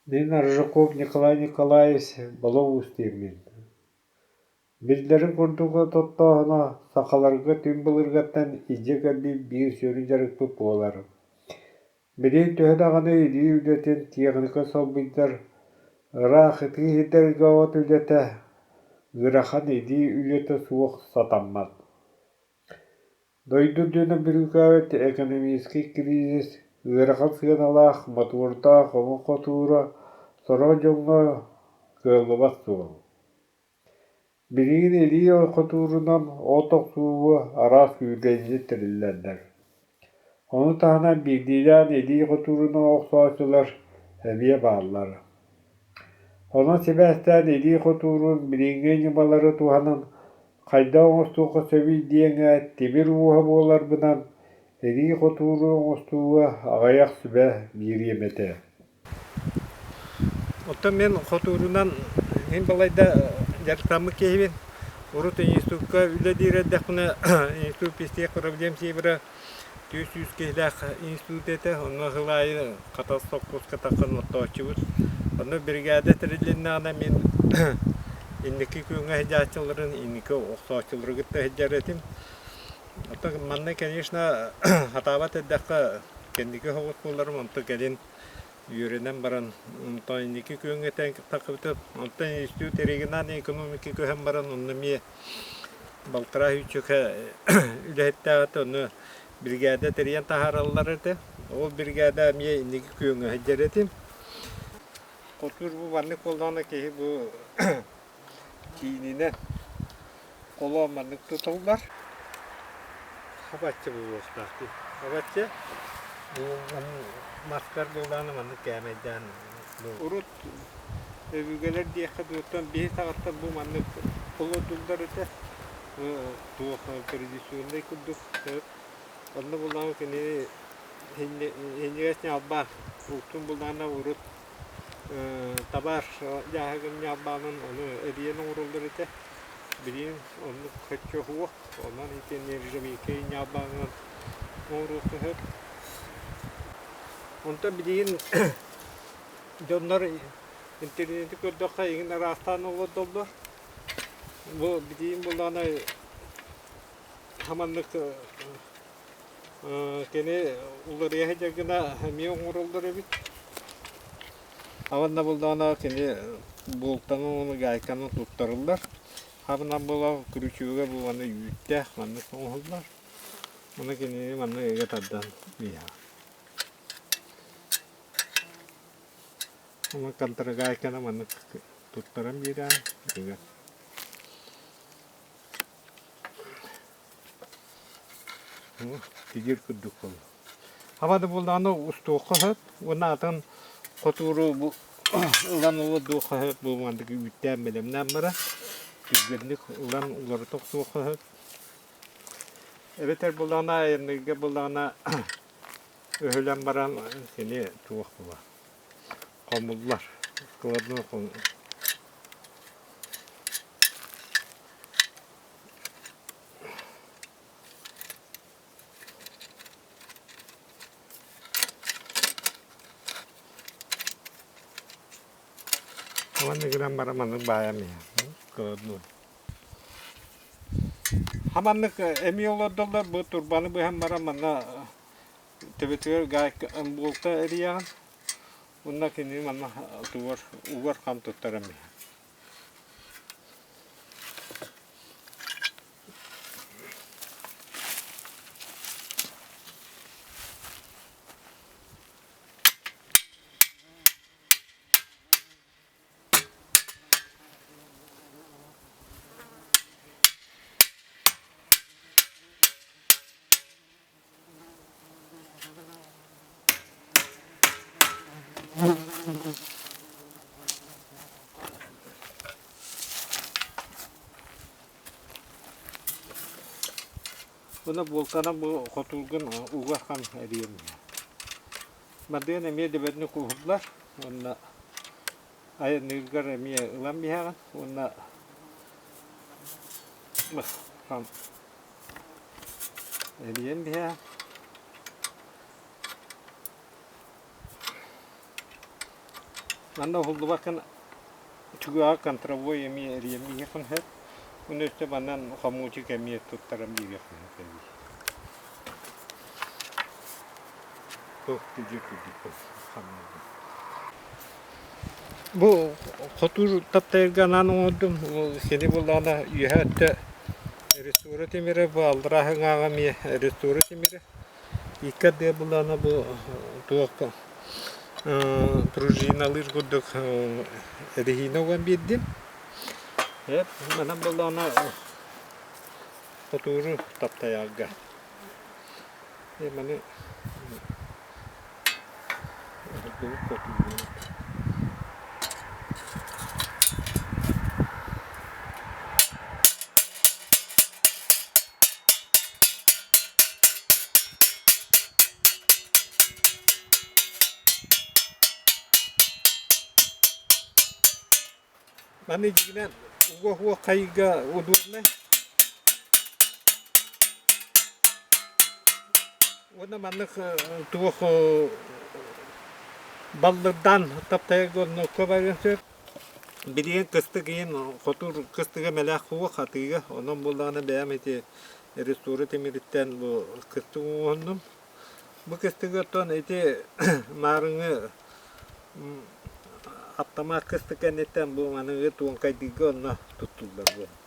Мин Аржаков Николай Николаевич Боло Уус диэммин. Биллэрин курдук оттооһуна сахаларга түҥ былыргаттан илдьэ кэлбит биир сүрүн дьарыкпыт буолар. Билигин төһө даҕаны илии үлэтин техника солбуйдар, ыраах ытыы сирдэргэ от үлэтэ, ыарахан илии үлэтэ суох сатаммат. Дойду үрдүнэн бүрүүкээбит экономическай кризис ыарахан сыаналаах мотуордаах омук хотуура сорох дьоҥҥо кыаллыбат суол. Билигин илии хотуурунан от охсууга араас күүркэйдии тэриллэллэр. Ону таһынан биирдиилээн илии хотуурунан охсооччулар эмиэ бааллар. Онон сибээстээн илии хотуурун билиҥҥи ньымалары туһанан хайдах оҥостуохха сөбүй диэҥҥэ тимир ууһа буоларбынан илии хотууру оҥостууга аҕыйах сүбэ биэриэм этэ. Оттон мин хотуурунан мин балайда дьарыктаммыт киһибин. Урут институкка үлэлиир эрдэхпинэ институт всех проблем Севера 400 киһилээх институт этэ. Онно сыл аайы Хатас сопхуоска тахсан оттооччубут. Онно бригада тэрилиннэҕинэ мин инники күөҥҥэ сылдьааччыларын, инники охсооччулары кытта сылдьар этим. Оттон манна, конечно, хатаабат эрдэххэ кэнники соҕус буоларым, онтон кэлин үөрэнэн баран, онтон инники күөҥҥэ тахсыбытым. Онтон институт региональной экономики көһөн баран, онно эмиэ балтараа сүүсчэкэ үлэһиттээх этэ, ону бригада тэрийэн таһаараллар этэ. Ол бригада эмиэ инники күөҥҥэ сылдьар этим. Хотуур бу маннык буоллаҕына киһи бу киининэн холоон маннык тутуллар. Хабаччы буолуохтаах дии. Хабаччы бу маскар буоллаҕына маннык кээмэйдээн Урут өбүгэлэр диэххэ дууттан биһи саҕаттан бу маннык холодуллар этэ. Туох традиционнай курдук онно буллаҕына кинини иннигээс ньалбаан уктун буллаҕына урут табаар дьааһыгын ньалбаанын ону эрийэн оҥороллор этэ. Билигин оннук хачча суох, онон ити нержавейка ньалбааҥҥын оҥоруохха сөп. Онтон билигин дьоннор интернети көрдөххө эҥин араастаан олордоллор. Бу билигин буоллаҕына хаманнык Кини уларыйа сылдьар гына эмиэ оҥороллор эбит. Абанна буллаҕына кини буолтаны уонна гаайканы туттарыллар. Хабынан буола күрүчүөгэ бу манна үүттээх маннык оҥоһуллар. Ону кинини манна ыга тардан биһиэхэ. Ону контрагайканы маннык туттаран биэрэн ыга. Тигир курдук буолла. Хаба да буоллаҕына устуохха сөп уонна атын хотууру бу ылан олордуохха сөп бу маннык үүттээн бэлэмнээн баран түргэнник ылан уларыта охсуохха сөп. Эбэтэр буоллаҕына айанныырга буоллаҕына өһүлэн баран кини туох буолар хомуллар складной Уонна гынан баран маннык баайан иһэр. Хаманнык эмиэ олордоллор бу турбаны быһан баран манна төбөтүгэр гайка буолта эрийэҕин уонна кинини манна тугар угар хам туттаран иһэр. Уонна буолтанан бу хотуургун уга хан эрийэн иһэр. Мардыан эмиэ дөбөтүнү кууһуллар уонна айанныыргар эмиэ ылан биһэҕин уонна Эрийэн биһээ. Манна уһуллубаккын чугаһа контровой эмиэ эрийэммиһиэххин сөп. Уну өссө манан хомуучук эмиэ туттаран биэриэххин сөп эбии. Туох күдьү курдук Бу хотуур таптайарга анаан оҥордум. Сини буллаҕына үөһэ өттө ресура тимирэ, бу аллараа ыҥааҕа эмиэ ресура тимирэ. Икки ардыга буллаҕына бу туох пружиналыыр курдук эрэһиинэ уган биэрдим. Манан буоллаҕына хотууру таптайарга. Маны Маны дьиҥинэн уга-уһуох хайыга удобнай. Уонна маннык туох баллырдаан таптайарга оннукка барыан сөп. Билигин кыстык иһин хотуур кыстыга мэлээх хуох атыыга. Онон буоллаҕына бэйэм ити ресторы тимириттэн бу кыстык оҥоһуннум. Бу кыстыгы оттон ити маарыҥы Аптамаат кыстык кэнниттэн бу маныгы туоҥкайдыырга онно туттуллар буолла.